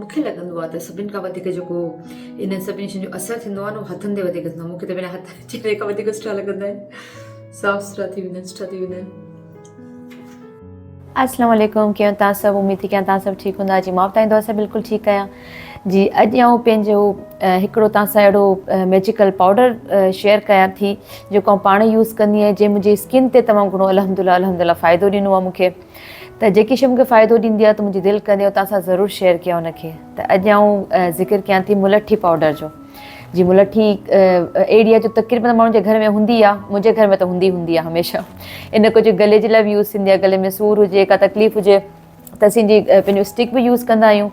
مون کي لڳندو آهي ته سڀني کان وڌيڪ جيڪو انهن سڀني شين جو اثر ٿيندو آهي نه اهو هٿن تي وڌيڪ ٿيندو آهي مون کي ته پنهنجا هٿ چهري کان وڌيڪ سٺا لڳندا آهن صاف سٿرا ٿي ويندا آهن سٺا ٿي ويندا آهن. السلام عليڪم ڪيئن توهان سڀ اميد ٿي ڪيان توهان سڀ ٺيڪ هوندا جي مان به توهان جي دعا سان بلڪل ٺيڪ آهيان جي اڄ آئون پنهنجو هڪڙو توهان سان اهڙو ميجيڪل پائوڊر شيئر ڪيان ٿي جيڪو آئون پاڻ يوز ڪندي آهيان جنهن منهنجي اسڪن تي تمام گهڻو الحمدلله الحمدلله فائدو ڏنو آهي مونکي ته جيڪي شي مونکي فائدو ڏيندي آهي ته منهنجي دل ڪندي آهي توهان سان ضرور شيئر ڪيان ان کي ته اڄ آئون ذڪر ڪيان ٿي ملٺي پائوڊر جو جي ملٺي اهڙي آهي جو تقريبن ماڻهن جي گهر ۾ هوندي آهي منهنجي گهر ۾ ته هوندي هوندي آهي هميشه ان ڪجهه گلي جي لاء به يوز ٿيندي آهي گلي ۾ سور هجي ڪا تڪليف هجي ته اسين جي پنهنجو اسٽڪ به يوز ڪندا آهيون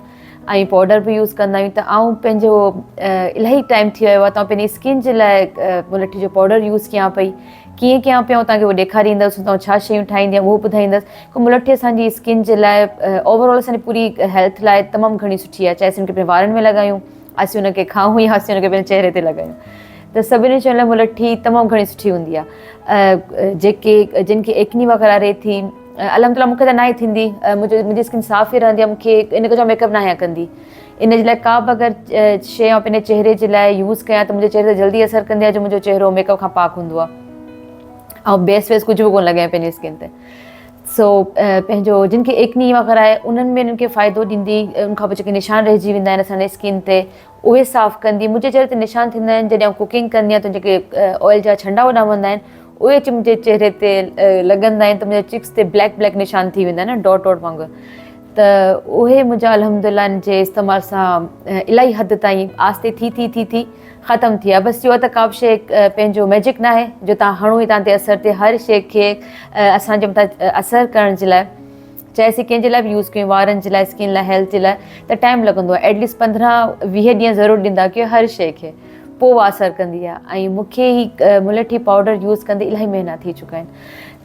۽ پائوڊر به يوز ڪندا آهيون ته آئون پنهنجو الاهي ٽائيم ٿي ويو آهي ته آئون پنهنجي اسڪن جي لاء ملٺي جو پائوڊر يوز ڪيان پئي ڪيئن ڪيان پيو توهان کي اهو ڏيکاريندس توهان ڇا شيون ٺاهيندي آهيان اهو ٻڌائيندس ڪو ملٺي اسان جي اسڪن جي لاء اوور آل اسان جي پوري هيلٿ لاء تمام گهڻي سٺي آهي چاهي اسين ان کي پنهنجي وارن ۾ لڳايون اسين ان کي کائون يا اسين ان کي پنهنجي چهري تي لڳايون ته سڀني شين لاء ملٺي تمام گهڻي سٺي هوندي آهي جيڪي جن کي ايڪني وغيره رهي ٿي الحمد لله مونکي ته ناهي ٿيندي منهنجو منهنجي اسڪن صاف ئي رهندي آهي مونکي ان جو ميڪ اپ ناهيان ڪندي ان جي لاء ڪا به اگر شيء آئون پنهنجي چهري جي لاء يوز ڪيان ته منهنجي چهري تي جلدي اثر ڪندي آهي جو منهنجو چهرو ميڪ اپ کان پاڪ هوندو آهي ۽ بيس ويس ڪجهه به ڪونه لڳايان پنهنجي اسڪن تي سو پنهنجو جن کي ايڪني وغيره آهي انهن ۾ انهن کي فائدو ڏيندي ان کان پوء جيڪي نشان رهجي ويندا آهن اسان جي اسڪن تي اهي صاف ڪندي منهنجي چهري تي نشان ٿيندا آهن جڏهن آئون ڪوڪنگ ڪندي آهيان ته جيڪي آئل جا ڇنڊا اڏامندا آهن اهي اچي منهنجي چهري تي لڳندا آهن ته منهنجي چڪس تي بليڪ بليڪ نشان ٿي ويندا آهن ڊاٽ ڊاٽ وانگر ته اهي منهنجا الحمد لله ان جي استعمال سان الاهي حد تائين آهستي ٿي ٿي ٿي ٿي ختم ٿي ويا بس اهو ته ڪا به شيء پنهنجو ميجڪ ناهي جو تان هڻو ئي تان تي اثر ٿئي هر شيء کي اسان جي مٿان اثر ڪرڻ جي لاء چاهي اسين ڪنهن جي لاء به يوز ڪيون وارن جي لاء اسڪن لاء هيلٿ جي لاء ته ٽائيم لڳندو آهي ايٽليسٽ 15 20 ڏينهن ضرور ڏيندا ڪيو هر شيء کي پوء اها اثر ڪندي آهي ۽ مون کي هي ملٺي پائوڊر يوز ڪندي الاهي مهينا ٿي چڪا آهن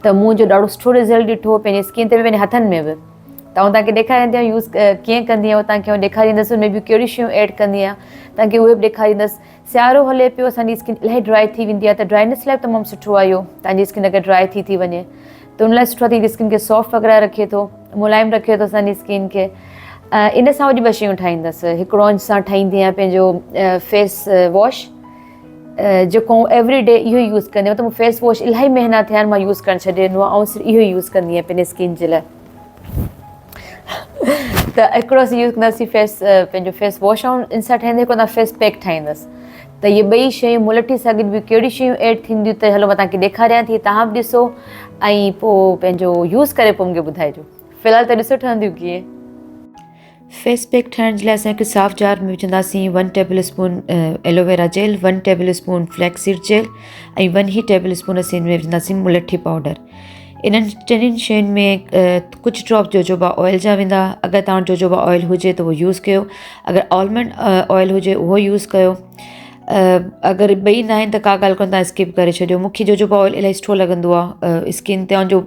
ته مون جو ڏاڍو سٺو رزلٽ ڏٺو پنهنجي اسڪن تي به پنهنجي هٿن ۾ به ته آئون توهان کي ڏيکاريندي آهيان يوز ڪيئن ڪندي آهيان توهان کي آئون ڏيکاريندس ان ۾ ٻيون ڪهڙيون شيون ايڊ ڪندي آهيان توهان کي اهي به ڏيکاريندس سيارو هلي پيو اسان جي اسڪن الاهي ڊرائي ٿي ويندي آهي ته ڊرائنس لاء به تمام سٺو آهي اهو توهان جي اسڪن اگر ڊرائي ٿي ٿي وڃي ته ان لاء سٺو آهي اسڪن کي سافٽ وغيره رکي ٿو ملائم رکي ٿو اسان جي اسڪن کي ان سان وري ٻه شيون ٺاهيندس هڪڙو ان سان ٺاهيندي آهيان پنهنجو فيس واش جيڪو آئون ايوري ڊي اهو ئي يوز ڪندي آهيان مطلب فيس واش الاهي مهينا ٿيا آهن مان يوز ڪرڻ ڇڏي ڏنو آهي آئون صرف اهو ئي يوز ڪندي آهيان پنهنجي اسڪن جي لاء ته هڪڙو اسين يوز ڪنداسين فيس پنهنجو فيس واش آئون ان سان ٺاهيندس هڪڙو فيس پيڪ ٺاهيندس ته اهي ٻئي شيون ملٺي سان گڏ ٻيون ڪهڙيون شيون ايڊ ٿينديون ته هلو مان توهان کي ڏيکاريان ٿي توهان به ڏسو ۽ پوء پنهنجو يوز ڪري پوء مونکي ٻڌائجو في الحال ته ڏسو ٺهنديون ڪيئن. فيس پيڪ ٺاهڻ جي لاء اسان هڪ صاف جار ۾ وجهنداسين one tablespoon aloe vera gel, one tablespoon flax seed gel ۽ one ئي ٽيبل اسپون اسين ان ۾ وجهنداسين ملٺي پائوڊر. انهن ٽنهي شين ۾ ڪجهه ڊراپ جوجوبا آئل جا ويندا اگر توهان وٽ جوجوبا آئل هجي ته اهو يوز ڪيو اگر آلمنڊ آئل هجي اهو يوز ڪيو اگر ٻئي نه آهن ته ڪا ڳالهه ڪونهي توهان اسڪپ ڪري ڇڏيو مونکي جوجوبا آئل الاهي سٺو لڳندو آهي اسڪن تي جو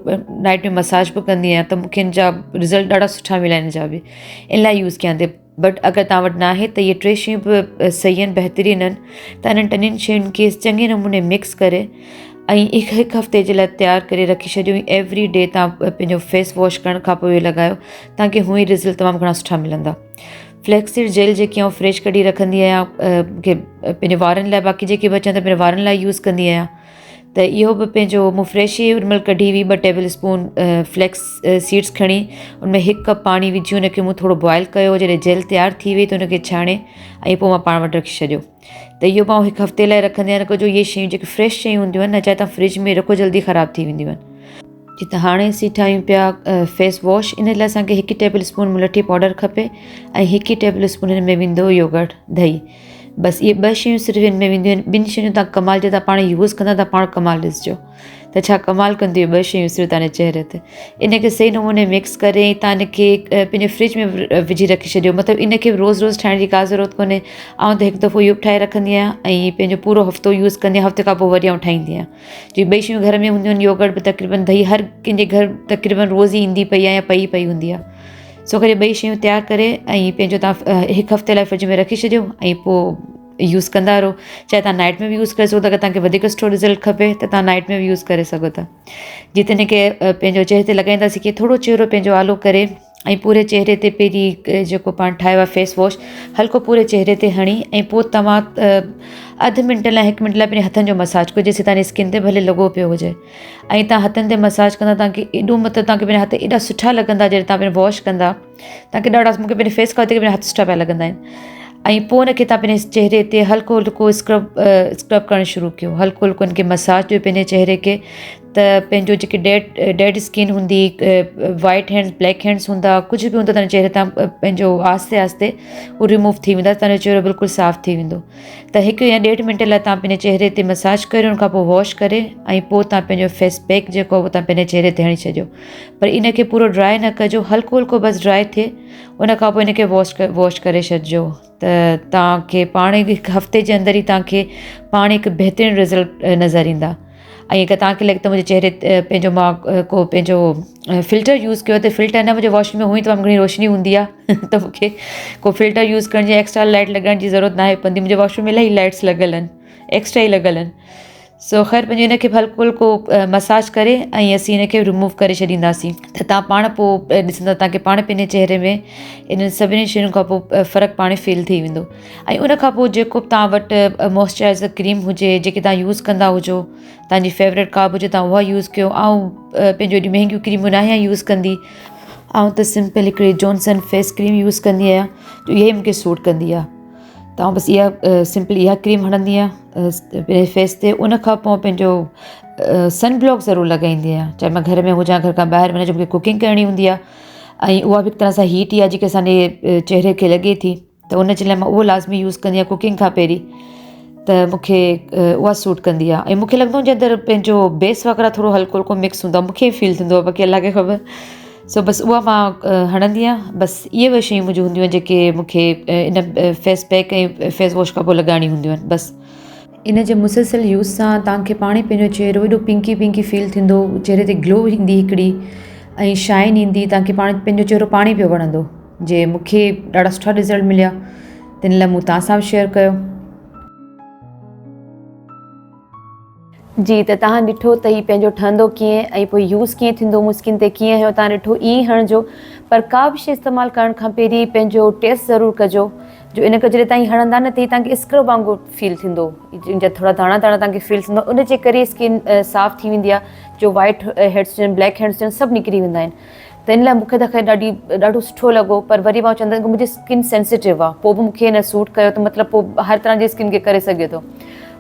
نائٽ ۾ مساج به ڪندي آهيان ته مونکي ان جا رزلٽ ڏاڍا سٺا مليا آهن ان جا به ان لاء يوز ڪيان ٿي بٽ اگر توهان وٽ ناهي ته اهي ٽي شيون به صحيح آهن بهترين آهن ته انهن ٽنهي شين کي چڱي نموني مڪس ڪري ۽ هڪ هڪ هفتي جي لاء تيار ڪري رکي ڇڏيو ۽ ايوري ڊي توهان پنهنجو فيس واش ڪرڻ کان پوء اهو لڳايو توهان کي هونئن ئي رزلٽ تمام گهڻا سٺا ملندا فليڪس سيڊ جيل جيڪي آئون فريش ڪڍي رکندي آهيان مونکي پنهنجي وارن لاء باقي جيڪي بچن ته پنهنجي وارن لاء يوز ڪندي آهيان ته اهو به پنهنجو مون فريش ئي ان مهل ڪڍي هئي ٻه ٽيبل اسپون فليڪس سيڊس کڻي ان ۾ هڪ ڪپ پاڻي وجهي ان کي مون ٿورو بوائل ڪيو جڏهن جيل تيار ٿي وئي ته ان کي ڇاڻي ۽ پوء مان پاڻ وٽ رکي ڇڏيو ته اهو به آئون هڪ هفتي لاء رکندي آهيان جو اهي شيون جيڪي فريش شيون هونديون آهن نه چاهي تان فرج ۾ رکو جلدي خراب ٿي وينديون آهن جي ته هاڻي اسين ٺاهيون پيا فيس واش ان لاء اسانکي هڪ ٽيبل اسپون ملٺي پائوڊر کپي ۽ هڪ ٽيبل اسپون هن ۾ ويندو يوگرٽ دهي بس اهي ٻه شيون صرف هن ۾ وينديون آهن ٻن شين جو تان ڪمال جي تان پاڻ يوز ڪندا ته پاڻ ڪمال ڏسجو ته ڇا ڪمال ڪنديون ٻه شيون صرف تان جي چهري تي ان کي صحيح نموني مڪس ڪري تان ان کي پنهنجي فرج ۾ وجهي رکي ڇڏيو مطلب ان کي روز روز ٺاهڻ جي ڪا ضرورت ڪونهي آئون ته هڪ دفعو اهو به ٺاهي رکندي آهيان ۽ پنهنجو پورو هفتو يوز ڪندي آهيان هفتي کان پوء وري آئون ٺاهيندي آهيان جي ٻئي شيون گهر ۾ هونديون آهن يوگرٽ به تقريبن دهي هر ڪنهن جي گهر تقريبن روز ئي ايندي پئي آهي يا پئي پئي هوندي آهي سو ڪري ٻئي شيون تيار ڪري ۽ پنهنجو تان هڪ هفتي لاء فرج ۾ رکي ڇڏيو ۽ پوء يوز ڪندا رهو چاهي تان نائٽ ۾ به يوز ڪري سگهو ٿا اگر تان کي وڌيڪ سٺو رزلٽ کپي ته تان نائٽ ۾ به يوز ڪري سگهو ٿا جي تن کي پنهنجو چهري تي لڳائينداسين ڪي ٿورو چهرو پنهنجو آلو ڪري ۽ پوري چهري تي پهرين جيڪو پاڻ ٺاهيو آهي فيس واش هلڪو پوري چهري تي هڻي ۽ پوء توهان اڌ منٽ لاء هڪ منٽ لاء پنهنجي هٿن جو مساج ڪيو جيسين توهان جي اسڪن تي ڀلي لڳو پيو هجي ۽ توهان هٿن تي مساج ڪندا توهان کي ايڏو مطلب توهان کي پنهنجا هٿ ايڏا سٺا لڳندا جڏهن توهان پنهنجو واش ڪندا توهان کي ڏاڍا مون کي پنهنجي فيس کان وڌيڪ پنهنجا هٿ سٺا پيا لڳندا آهن ۽ پوء ان کي توهان پنهنجي چهري تي هلڪو هلڪو اسڪرب اسڪرب ڪرڻ شروع ڪيو هلڪو هلڪو ان کي مساج ڏيو پنهنجي چهري کي ته پنهنجو جيڪي ڊيڊ ڊيڊ اسڪن هوندي وائٽ هيڊز بليڪ هيڊز هوندا ڪجهه به هوندو تنهنجي چهري تان پنهنجو آهستي آهستي اهو ريموو ٿي ويندا تنهنجو چهرو بلڪل صاف ٿي ويندو ته هڪ يا ڏيڍ منٽ لاء توهان پنهنجي چهري تي مساج ڪريو ان کان پوء واش ڪري ۽ پوء توهان پنهنجو فيس پيڪ جيڪو آهي اهو توهان پنهنجي چهري تي هڻي ڇڏيو پر ان کي پورو ڊرائي نه ڪجو هلڪو هلڪو بس ڊرائي ٿئي ان کان پوء ان کي واش واش ڪري ڇڏجو ته توهان کي پاڻ ئي هڪ هفتي جي اندر ئي توهان کي پاڻ هڪ بهترين رزلٽ نظر ايندا ۽ اگر توهان کي لڳي ته منهنجي چهري تي پنهنجو مان ڪو پنهنجو فلٽر يوز ڪيو ته فلٽر نه منهنجي واش روم ۾ هونئن ئي تمام گهڻي روشني هوندي آهي ته مون کي ڪو فلٽر يوز ڪرڻ جي ايڪسٽرا لائٽ لڳائڻ جي ضرورت ناهي پوندي منهنجي واش روم ۾ الاهي لائٽس لڳل آهن ايڪسٽرا ئي لڳل آهن سو خير پنهنجو ان کي به هلڪو هلڪو مساج ڪري ۽ اسين ان کي ريموو ڪري ڇڏينداسين ته توهان پاڻ پوء ڏسندا توهان کي پاڻ پنهنجي چهري ۾ انهن سڀني شين کان پوء فرق پاڻ فيل ٿي ويندو ۽ ان کان پوء جيڪو به توهان وٽ موئسچرائزر ڪريم هجي جيڪي توهان يوز ڪندا هجو توهان جي فيورٽ ڪا به هجي توهان اها يوز ڪيو آئون پنهنجو ايڏيون مهنگيون ڪريمون نه آهيان يوز ڪندي آئون ته سمپل هڪڙي جانسن فيس ڪريم يوز ڪندي آهيان جو اها ئي مون کي سوٽ ڪندي آهي ته آئون بس اها سمپل اها ڪريم هڻندي آهيان پنهنجي فيس تي ان کان پوء پنهنجو سن بلاڪ ضرور لڳائيندي آهيان چاهي مان گهر ۾ هجان گهر کان ٻاهر وڃان ڇو مون کي ڪوڪنگ ڪرڻي هوندي آهي ۽ اها به هڪ طرح سان هيٽ ئي آهي جيڪي اسان جي چهري کي لڳي ٿي ته ان جي لاء مان اهو لازمي يوز ڪندي آهيان ڪوڪنگ کان پهرين ته مون کي اها سوٽ ڪندي آهي ۽ مون کي لڳندو آهي جي اندر پنهنجو بيس وغيره ٿورو هلڪو هلڪو مڪس هوندو آهي مون کي فيل ٿيندو آهي باقي الله کي خبر سو بس اها مان هڻندي آهيان بس اهي ٻه شيون منهنجون هونديون آهن جيڪي مون کي ان فيس پيڪ ۽ فيس واش کان پوء لڳائڻيون هونديون آهن بس. ان جي مسلسل يوز سان توهان کي پاڻ ئي پنهنجو چهرو ايڏو پنڪي پنڪي فيل ٿيندو چهري تي گلو ايندي هڪڙي ۽ شائن ايندي توهان کي پاڻ پنهنجو چهرو پاڻ ئي پيو وڻندو جي مون کي ڏاڍا سٺا رزلٽ مليا تن لاء مون توهان سان به شيئر ڪيو. جي ته توهان ڏٺو ته هي پنهنجو ٺهندو ڪيئن ۽ پوء يوز ڪيئن ٿيندو مون اسڪن تي ڪيئن هنيو توهان ڏٺو ائين ئي هڻجو پر ڪا به شي استعمال ڪرڻ کان پهرين پنهنجو ٽيسٽ ضرور ڪجو جو ان کي جڏهن توهين هڻندا نه ته هي توهان کي اسڪرب وانگر فيل ٿيندو ان جا ٿورا داڻا داڻا توهان کي فيل ٿيندو ان جي ڪري اسڪن صاف ٿي ويندي آهي جو وائٽ هيڊس هجن بليڪ هيڊس هجن سڀ نڪري ويندا آهن ته ان لاء مون کي ته خير ڏاڍي ڏاڍو سٺو لڳو پر وري مان چوندس منهنجي اسڪن سينسيٽو آهي پوء به مون کي هن سوٽ ڪيو ته مطلب پوء هر طرح جي اسڪن کي ڪري سگهي ٿو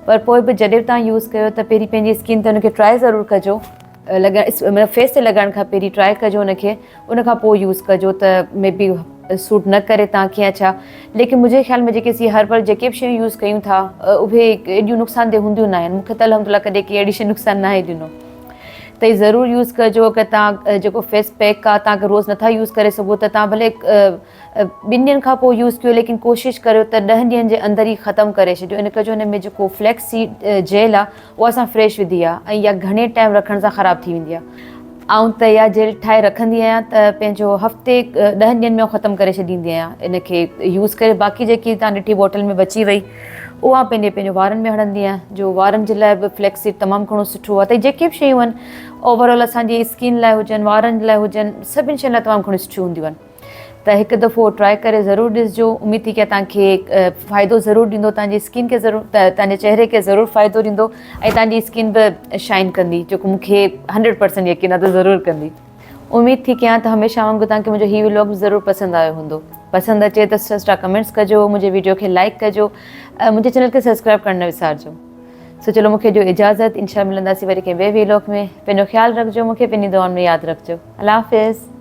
پر پوء به جڏهن به توهان يوز ڪيو ته پهرين پنهنجي اسڪن تي ان کي ٽرائي ضرور ڪجو لڳائڻ مطلب فيس تي لڳائڻ کان پهرين ٽرائي ڪجو ان کي ان کان پوء يوز ڪجو ته مي بي سوٽ نه ڪري توهان کي يا ڇا ليڪن منهنجي خيال ۾ جيڪي اسين هربل جيڪي به شيون يوز ڪيون ٿا اهي ايڏيون نقصان ده هونديون نه آهن مون کي ته الحمد لله ڪڏهن ڪي اهڙي شي نقصان ناهي ڏنو ته هي ضرور يوز ڪجو اگر توهان جيڪو فيس پيڪ آ توهان روز نٿا يوز ڪري سگهو ته توهان ڀلي ٻن ڏينهن کان پوء يوز ڪيو ليڪن ڪوشش ڪريو ته ڏهن ڏينهن جي اندر ئي ختم ڪري ڇڏيو ان ڪري جو هن ۾ جيڪو فليڪس سيڊ جيل آ اها اسان فريش وڌي آ ۽ اها گهڻي ٽائيم رکڻ سان خراب ٿي ويندي آ آئون ته اها جيل ٺاهي رکندي آهيان ته پنهنجو هفتي ڏهن ڏينهن ۾ ختم ڪري ڇڏيندي آهيان ان کي يوز ڪري باقي جيڪي توهان ڏٺي بوٽل ۾ بچي وئي اها پنهنجي پنهنجو وارن ۾ هڻندي آهيان جو وارن جي لاء به فليڪس سيڊ تمام گهڻو سٺو آهي ته جيڪي به شيون آهن اوور آل اسان جي اسڪن لاء هجن وارن جي لاء هجن سڀني شين لاء تمام گهڻيون سٺيون هونديون آهن ته هڪ دفعو ٽرائي ڪري ضرور ڏسجو اميد ٿي ڪيان توهان کي فائدو ضرور ڏيندو توهان جي اسڪن کي ضرور توهان جي چهري کي ضرور فائدو ڏيندو ۽ توهان جي اسڪن به شائن ڪندي جيڪو مون کي 100% يقين آهي ته ضرور ڪندي. اميد ٿي ڪيان ته هميشه وانگر توهان کي منهنجو هي ولاگ به ضرور پسند آيو هوندو. پسند اچي ته سٺا سٺا ڪمينٽس ڪجو، منهنجي ويڊيو کي لائيڪ ڪجو ۽ منهنجي چينل کي سبسڪرائيب ڪرڻ نه وسارجو. سو چلو مون کي ڏيو اجازت انشاء الله ملنداسين وري ڪنهن ٻئي ولاگ ۾. پنهنجو خيال رکجو مون کي پنهنجي دعائن ۾ ياد رکجو. الله حافظ.